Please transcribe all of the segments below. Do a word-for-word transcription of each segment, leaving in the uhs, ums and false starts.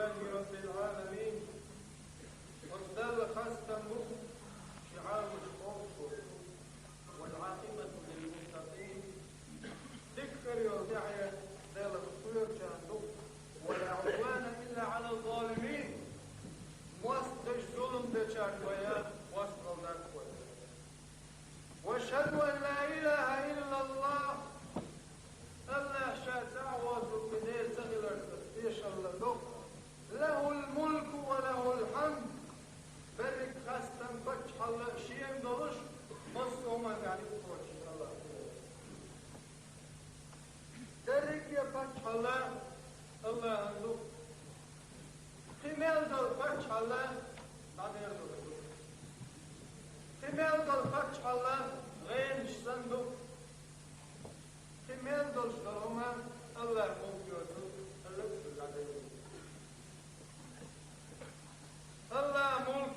لله رب العالمين. Оцу Далла хастам бу шен Ӏамош кхочушдолу. والعاقبة للمتقين. Дика хир йолу тӀаьхье Далла кхоьручарна ду. ولا عدوان إلا على الظالمين. МостагӀчуьра зулам дечарна вай мостагӀалла даккха вай. وأشهد أن لا إله إلا الله. АллахӀ ша цхьаъ воцург и Дела ца хиларца тешалла до. له الملك وله الحمد. Берриг хастам, паччахьалла шена долуш, массо а хӀуманна тӀехь ницкъ кхочуш АллахӀ ву. Дерриге паччахьалла АллахӀан ду. Кхин мел долу паччахьалла дӀадер долуш ду. Кхин мел долу паччахьалла гӀенаш санна ду. Кхин мел долуш долу хӀума АллахӀан мулк йоцург, АллахӀ цунна дӀадер ду. АллахӀан мулк,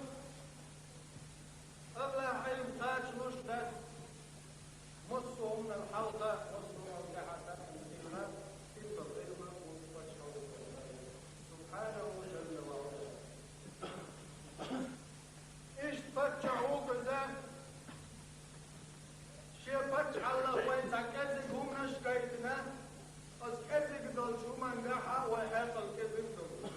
АллахӀан Ӏилма кхачалуш дац. Массо а хӀуманал хьалха, массо а хӀуманал тӀаьхьа тахана хилла, хӀинца Ӏилма ву паччахь ву. سبحانه جل وعلا. Иштта паччахь ву иза, шен паччахьаллах вай цхьа кӀезиг хӀуманаш гайтина, оцу кӀезиг долчу хӀуманна тӀехь вай хьекъал кӀезиг долуш.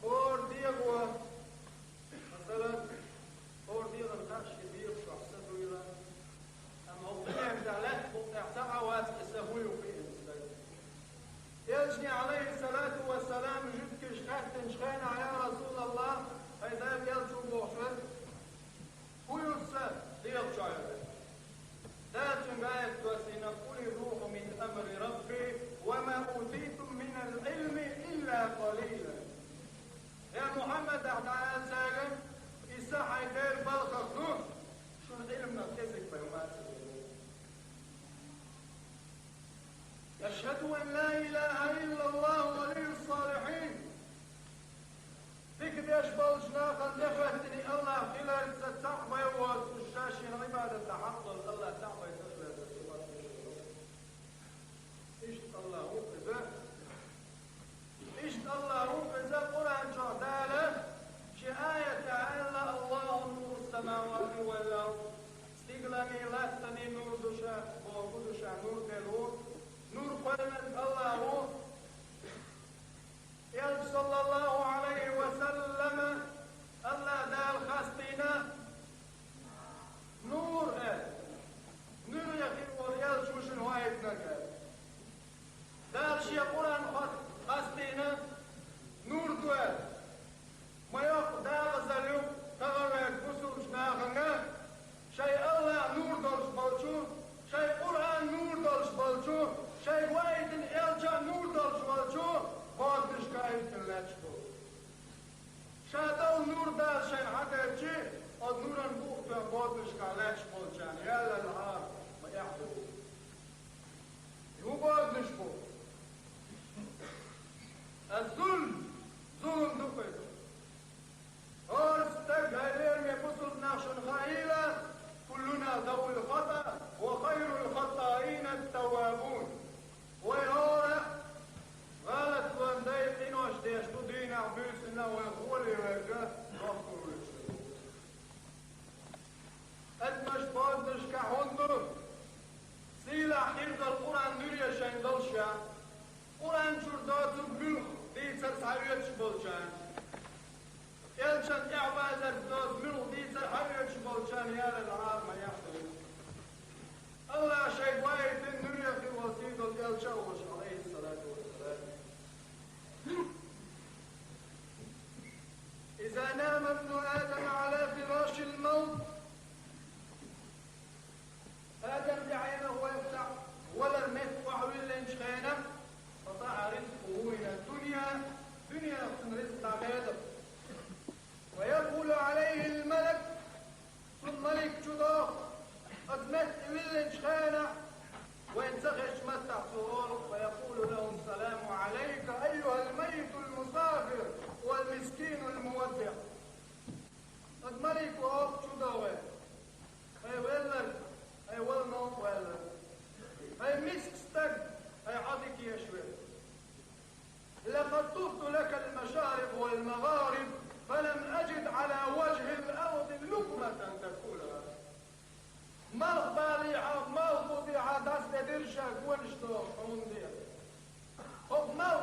ХӀора дегӀо, масала, хӀора дегӀан тӀехь шен дегӀ чохь са дуйла, амма хӀокху дуьнен тӀехь лаьттах букъ тӀехь цхьа а вац и са хӀун ю хиъна стаг. Элчане, Ӏалайхиссалату вассалам, жуьгташа хаьттинчу хенахь: «Я РасулаллахӀ, хьайн Дала элча ву бохуш верг, хӀун ю са дегӀ чохь?» Дала цуьнга аят доссийна: «قل الروح من أمر ربي وما أوتيتم من العلم إلا قليلا». Я Мухьаммад, ахь дӀаала цаьрга: «И са хьайн Делан балхах ду, шуна Ӏилманах кӀезиг пайда ма ца дели». أشهد أن لا إله إلا الله ولي الصالحين. Дика деш болчу нахана тӀехӀоьттина АллахӀ хиларца цхьаъ вай воцуш, ша шена Ӏибадат дан хьакъ долу АллахӀ цхьаъ вай ца хиларца тӀехӀоьттина. Иштта АллахӀ ву иза. Иштта АллахӀ ву иза. Къуръан чохь Дала шен аятехь аьлла: «الله نور السماوات والأرض». Стигаланний, ластанний нур ду ша, бохург ду ша, нур делла ву. Нур кхоьллинарг АллахӀ ву, المشارق والمغارب، فلم أجد على وجه الأرض لقمة تأكلها. Malh baliha, malh budiha daste dirša gonšto o mundija. Hok malh